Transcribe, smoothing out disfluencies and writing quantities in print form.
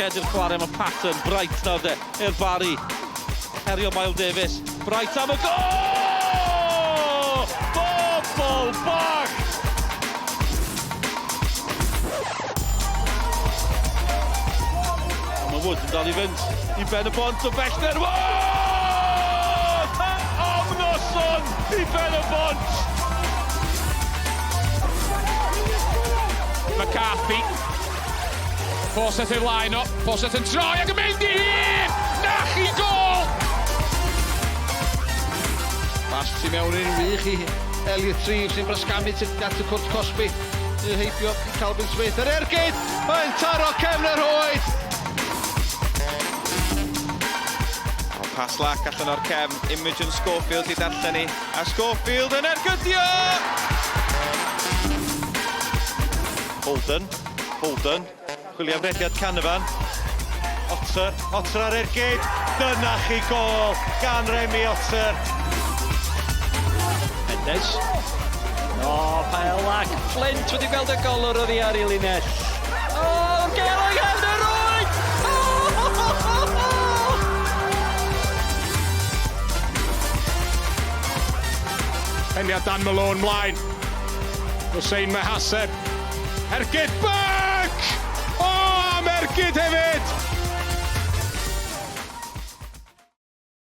Lledu'r chwarae mae Patton, Bright nawr de, i'r Barry. Herio Miles Davis, Bright am y gol! Bobl bach! Mae Wood yn dal i fynd i ben y bont o bellter. Wood! Am noson i ben y bont! McCarthy. Fawcett ei flaen o. Fawcett yn troi ac yn mynd i hun! Na chi gol! Pas tu mewn yn wych i Elliot Reeves sy'n brasgamu tuag at y cwrt cosbi. Yn heibio i Calvin Smith. Yr ergyd! Mae'n taro cefn yr rhwyd! Pas lac allan o'r cefn, Imogen Schofield i darllen i, a Schofield yn ergydio! Holden, Holden, chwilio am rediad Canavan. Otter, Otter ar ergyd, dyna chi gol gan Remy Otter. Mendes. O, Pael ac Flint wedi gweld y golwr oddi ar ei linell. O, gel o'i gefn y rwyd! O, ho, ho, ho, ho! Peniad Dan Malone mlaen. Hussein Mehaseb. Ergyd Buck! O, am ergyd hefyd!